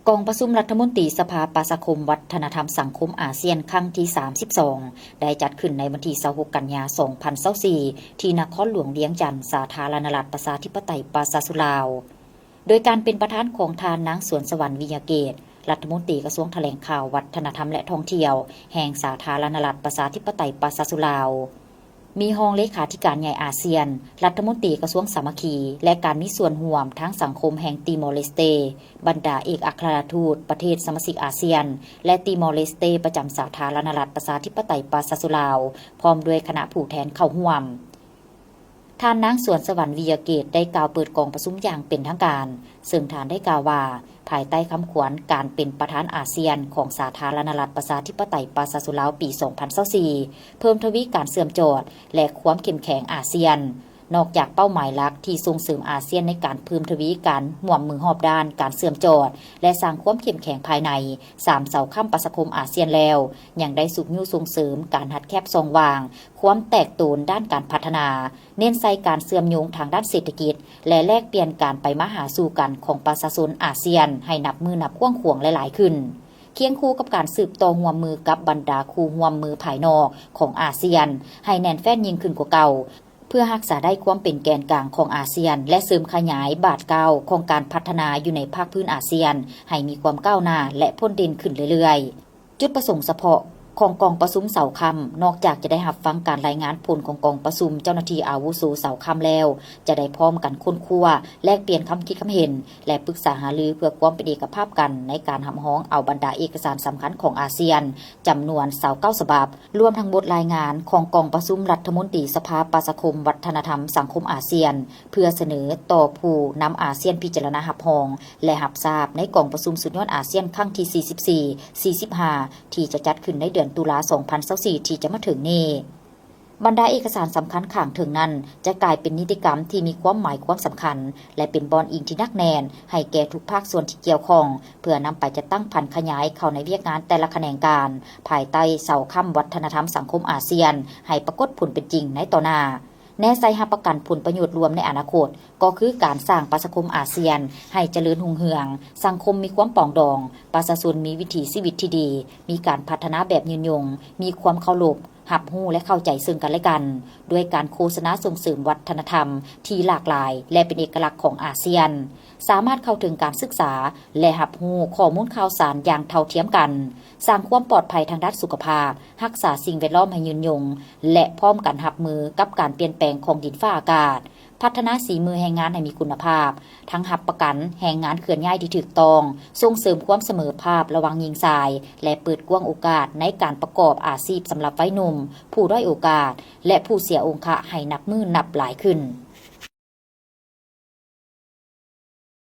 ກອງປະຊຸມລັດຖະມົນຕີສະພາປະຊາຄົມວັດທະນະທຳສັງຄົມອາຊຽນຄັ້ງທີສາມສິບສອງ ໄດ້ຈັດຂຶ້ນໃນວັນທີຊາວຫົກ ກັນຍາ ສອງພັນຊາວສີ່ ທີ່ນະຄອນຫຼວງວຽງຈັນ, ສາທາລະນະລັດ ປະຊາທິປະໄຕ ປະຊາຊົນລາວ, ໂດຍການເປັນປະທານຂອງທ່ານນາງ ສວນສະຫວັນ ວິຍະເກດ ລັດຖະມົນຕີກະຊວງຖະແຫຼງຂ່າວ, ວັດທະນະທຳ ແລະ ທ່ອງທ່ຽວ ແຫ່ງສາທາລະນະລັດ ປະຊາທິປະໄຕ ປະຊາຊົນລາວ. ມີຮອງເລຂາທິການໃຫຍ່ອາຊຽນ, ລັດຖະມົນຕີກະຊວງສາມັກຄີ ແລະ ການມີສ່ວນຮ່ວມທາງສັງຄົມແຫ່ງຕີມໍເລສເຕ, ບັນດາເອກອັກຄະລັດທູດປະເທດສະມາຊິກອາຊຽນ ແລະ ຕີມໍເລສເຕປະຈຳສາທາລະນະລັດ ປະຊາທິປະໄຕ ປະຊາຊົນລາວ ພ້ອມດ້ວຍຄະນະຜູ້ແທນເຂົ້າຮ່ວມ. ທ່ານນາງ ສວນສະຫວັນ ວິຍະເກດ ໄດ້ກ່າວເປີດກອງປະຊຸມຢ່າງເປັນທາງການ, ເຊິ່ງທ່ານໄດ້ກ່າວວ່າ ພາຍໃຕ້ຄຳຂວັນການເປັນປະທານອາຊຽນຂອງສາທາລະນະລັດ ປະຊາທິປະໄຕ ປະຊາຊົນລາວ ປີສອງພັນຊາວສີ່ ເພີ່ມທະວີການເຊື່ອມຈອດ ແລະ ຄວາມເຂັ້ມແຂງອາຊຽນ, ນອກຈາກເປົ້າໝາຍຫຼັກທີ່ສົ່ງເສີມອາຊຽນໃນການເພີ່ມທະວີການຮ່ວມມືຮອບດ້ານການເຊື່ອມຈອດ ແລະ ສ້າງຄວາມເຂັ້ມແຂງພາຍໃນ ສາມເສົາຄ້ຳປະຊາຄົມອາຊຽນແລ້ວ, ຍັງໄດ້ຊຸກຍູ້ສົ່ງເສີມການຮັດແຄບຊ່ອງວ່າງ, ຄວາມແຕກໂຕນດ້ານການພັດທະນາ, ເນັ້ນໃສ່ການເຊື່ອມໂຍງທາງດ້ານເສດຖະກິດ ແລະ ແລກປ່ຽນການໄປມາຫາສູ່ກັນຂອງປະຊາຊົນອາຊຽນໃຫ້ນັບມື້ນັບກວ້າງຂວາງ ແລະ ຫຼາຍຂຶ້ນ, ຄຽງຄູ່ກັບການສືບຕໍ່ຮ່ວມມືກັບບັນດາຄູ່ຮ່ວມມືພາຍນອກຂອງອາຊຽນໃຫ້ແໜ້ນແຟ້ນຍິ່ງຂຶ້ນກວ່າເກົ່າ, ເພື່ອຮັກສາໄດ້ຄວາມເປັນແກນກາງຂອງອາຊຽນ ແລະ ເສີມຂະຫຍາຍບາດກ້າວຂອງການພັດທະນາຢູ່ໃນພາກພື້ນອາຊຽນໃຫ້ມີຄວາມກ້າວໜ້າ ແລະ ພົ້ນເດັ່ນຂຶ້ນເລື້ອຍໆ. ຈຸດປະສົງສະເພາະຂອງກອງປະຊຸມເສົາຄ້ຳ, ນອກຈາກຈະໄດ້ຮັບຟັງການລາຍງານຜົນຂອງກອງປະຊຸມເຈົ້າໜ້າທີ່ອາວຸໂສເສົາຄ້ຳແລ້ວ, ຈະໄດ້ພ້ອມກັນຄົ້ນຄວ້າ, ແລກປ່ຽນຄຳຄິດຄຳເຫັນ ແລະ ປຶກສາຫາລືເພື່ອຄວາມເປັນເອກະພາບກັນໃນການຮັບຮອງເອົາບັນດາເອກະສານສຳຄັນຂອງອາຊຽນ ຈຳນວນຊາວເກົ້າສະບັບ, ລວມທັງບົດລາຍງານຂອງກອງປະຊຸມລັດຖະມົນຕີສະພາປະຊາຄົມວັດທະນະທຳສັງຄົມອາຊຽນ ເພື່ອສະເໜີຕໍ່ຜູ້ນຳອາຊຽນພິຈາລະນາຮັບຮອງ ແລະ ຮັບຊາບໃນກອງປະຊຸມສຸດຍອດອາຊຽນຄັ້ງທີສີ່ສິບສີ່ ສີ່ສິບຫ້າ ທີ່ຈະຈັດຂຶ້ນໃນເດືອນຕຸລາ ສອງພັນຊາວສີ່ ທີ່ຈະມາເຖິງນີ້. ບັນດາເອກະສານສຳຄັນຂ້າງເທິງນັ້ນ ຈະກາຍເປັນນິຕິກຳທີ່ມີຄວາມໝາຍຄວາມສຳຄັນ ແລະ ເປັນບ່ອນອີງທີ່ໜັກແໜ້ນໃຫ້ແກ່ທຸກພາກສ່ວນທີ່ກ່ຽວຂ້ອງ, ເພື່ອນຳໄປຈັດຕັ້ງຜັນຂະຫຍາຍເຂົ້າໃນວຽກງານແຕ່ລະຂະແໜງການ ພາຍໃຕ້ເສົາຄ້ຳວັດທະນະທຳສັງຄົມອາຊຽນ ໃຫ້ປາກົດຜົນເປັນຈິງໃນຕໍ່ໜ້າ. ແນໃສ່ຮັບປະກັນຜົນປະໂຫຍດລວມໃນອະນາຄົດ ກໍຄືການສ້າງປະຊາຄົມອາຊຽນໃຫ້ຈະເລີນຮຸ່ງເຮືອງ, ສັງຄົມມີຄວາມປອງດອງ, ປະຊາຊົນມີວິຖີຊີວິດທີ່ດີ, ມີການພັດທະນາແບບຍືນຍົງ, ມີຄວາມເຄົາລົບ, ຮັບຮູ້ ແລະ ເຂົ້າໃຈເຊິ່ງກັນ ແລະ ກັນ, ດ້ວຍການໂຄສະນາສົ່ງເສີມວັດທະນະທຳທີ່ຫຼາກຫຼາຍ ແລະ ເປັນເອກະລັກຂອງອາຊຽນ, ສາມາດເຂົ້າເຖິງການສຶກສາ ແລະ ຮັບຮູ້ຂໍ້ມູນຂ່າວສານຢ່າງເທົ່າທຽມກັນ, ສ້າງຄວາມປອດໄພທາງດ້ານສຸຂະພາບ, ຮັກສາສິ່ງແວດລ້ອມໃຫ້ຍືນຍົງ ແລະ ພ້ອມກັນຮັບມືກັບການປ່ຽນແປງຂອງດິນຟ້າອາກາດ, ພັດທະນາສີມືແຮງງານໃຫ້ມີຄຸນນະພາບ, ທັງຮັບປະກັນແຮງງານເຄື່ອນຍ້າຍທີ່ຖືກຕ້ອງ, ສົ່ງເສີມຄວາມສະເໝີພາບລະຫວ່າງຍິງຊາຍ ແລະ ເປີດກວ້າງໂອກາດໃນການປະກອບອາຊີບສຳລັບໄວໜຸ່ມ, ຜູ້ດ້ອຍໂອກາດ ແລະ ຜູ້ເສຍອົງຄະໃຫ້ນັບມື້ນັບຫຼາຍຂຶ້ນ.